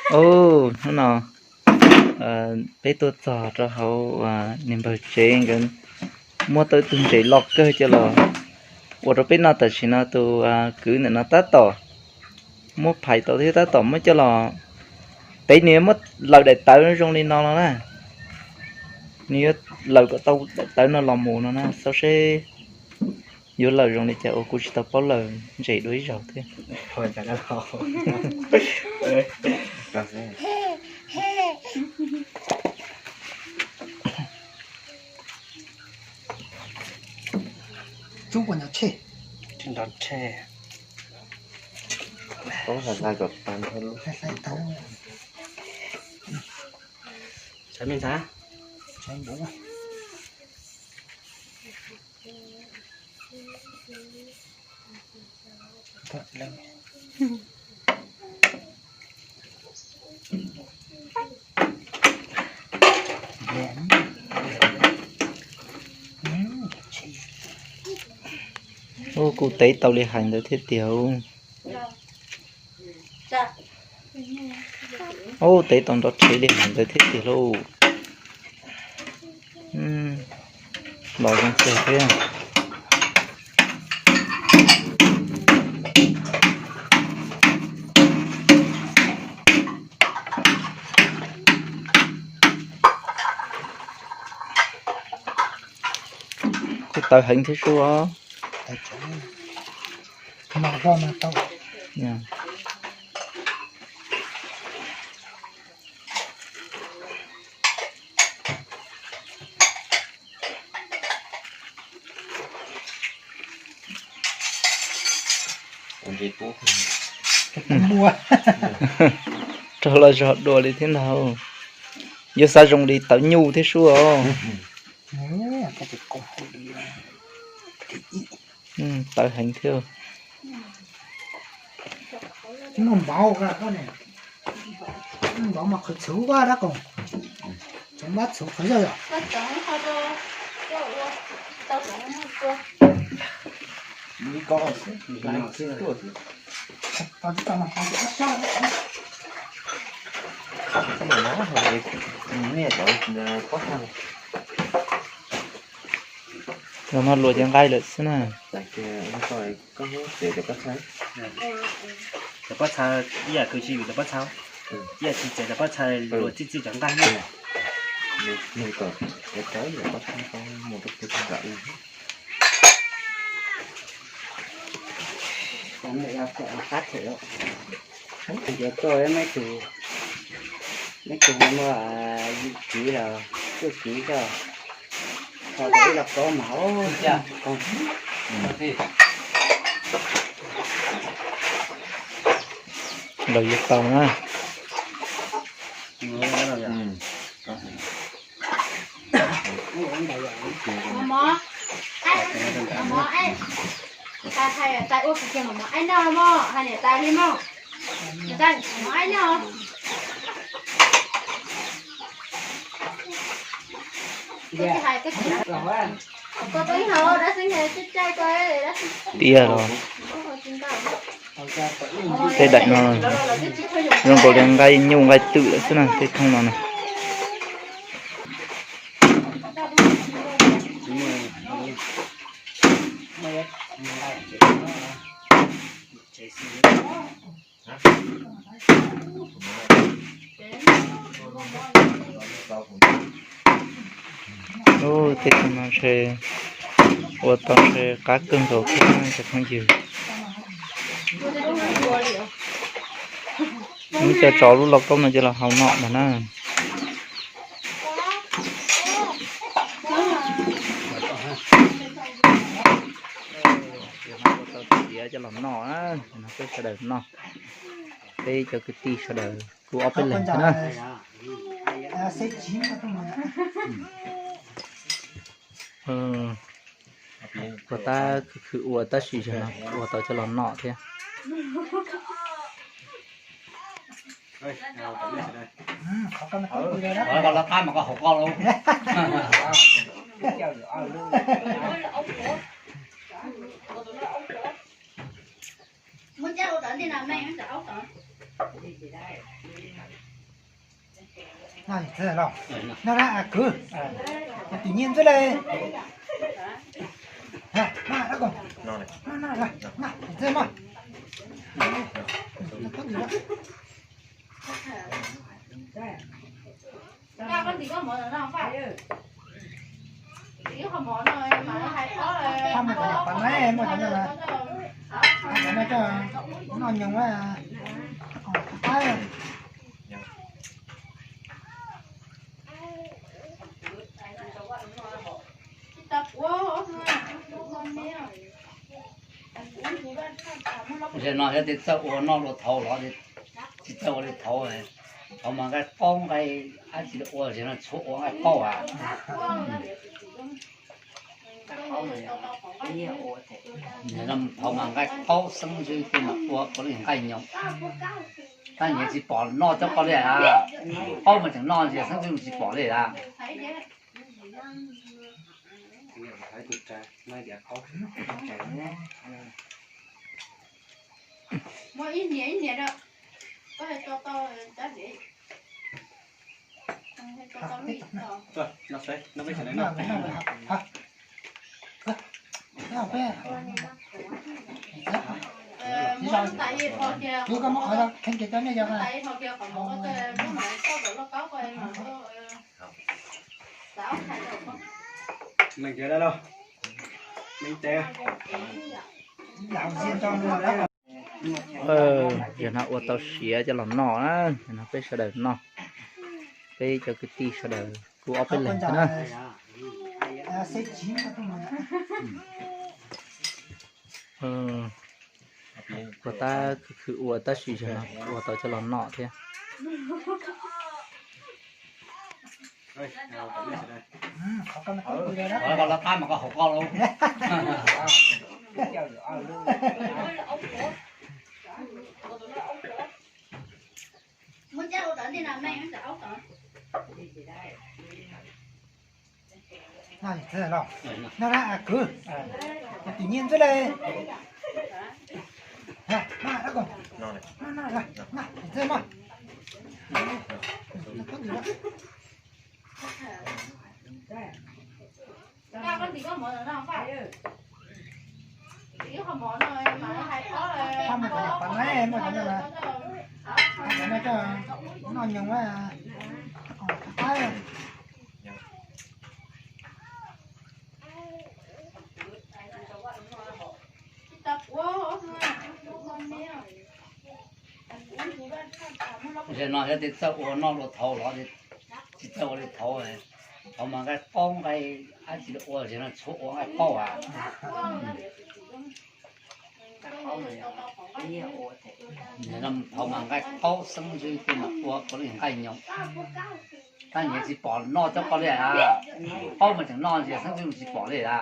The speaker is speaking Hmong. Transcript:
Ub, hnub no peb tuaj txog rau hauv niam npawg tsev, nkawd muab tau ib tug ntses loj kawg coj los ua rau peb noj. Tam sim no tus kwv ntawm no tab tom muab phais tau thiab tab tom muab coj los, peb nws yuav muab lawm daim tawv zoo li no no na. Nws yuav lawm kom tau daim tawv no los mus no na, xyov seb yuav lawm zoo li cas ua kuv tsis tau paub lawm, ntses dua ib zaug thiab. Saib me ntxhais. Ub, kuj tev tau li hais ntawd thiab tiag. Ub, tev tau nrov rhev li hais ntawd thiab tiag lauj. Los zoo kawg thiab. Kuj tawv heev thiab sub os. Rau los zog dua li thiab ntag. Yuav xav zoo li tawv nyuj thiab sub os. Tawv heev thiab. Los mas luas cov nqaij lawm xwb na. Cov pob txha, ib yam kws tsis yus cov pob txha, ib yam tsis txiav cov pob txha luas txij txij cov nqaij na. Cov tuaj meb tug, meb tug muaj yim kiv los cuaj kiv coj, tau ib los kaub mas. Los yuav tau na. Mos, mos, tais ua kiag mos, mos aib noj mos, hais niam tais li mos. Niam tais, mos aib noj. Tias los, tej daim no zoo nkaus li nqaij nyuj nqaij twm lawm xwb na, tej thooj no na. Ub, tej no ntshe ua tau ntshe qab kawg nkaus thiab cov phooj ywg. Muab coj tso lub lauj kaub no coj los hau noj ntag na. Ua tau tiav coj los noj, peb sawv daws noj, peb cov kwv tij sawv daws kuj ob peb leeg thiab na. Puas tab khwv khwv ua tab sis zaum no ua tau coj los noj thiab. No, no, kwv, tim nyiaj ntxwb le. Muaj cov nyuam qhuav na, muaj cov nyuam qhuav na, noj nyoos na. Zaum no yog tias txawj ua noj ua thaud los tsis txawj ua li thaud, thaud mas nqaij qaub nqaij dab tsi ua, zaum no tshuav ua nqaij qaub as. Thaud mas nqaij qaub xeeb xwb, tej mas ua ua li nqaij nyoos. Tab nyias tsis pom noj cov qaub li, qaub mas tseem noj ntxias xeeb xwb tsis pom li a. Yog no ua tau siav coj los noj na, yog no peb sawv daws noj, peb cov kwv tij sawv daws kuj ob peb leeg thiab na. Ua tab khwv khwv ua tab sis yog no ua tau coj los noj thiab. Koj los tab mas koj haus koj lauj. No, kwv, tim nyiaj ntxwb le. Noj nyoos na. Zaum no yog tias txawj ua noj ua thaud los tsis txawj ua li thaud, thaud mas nqaij qaub nqaij dab tsi ua, zaum no tshuav ua nqaij qaub as. Thaud mas nqaij qaub xeeb xwb, tej mas ua ua li nqaij nyoos. Tab nyias tsis pom noj cov qaub li a, qaub mas tseem noj ntxias xeeb xwb tsis pom li a.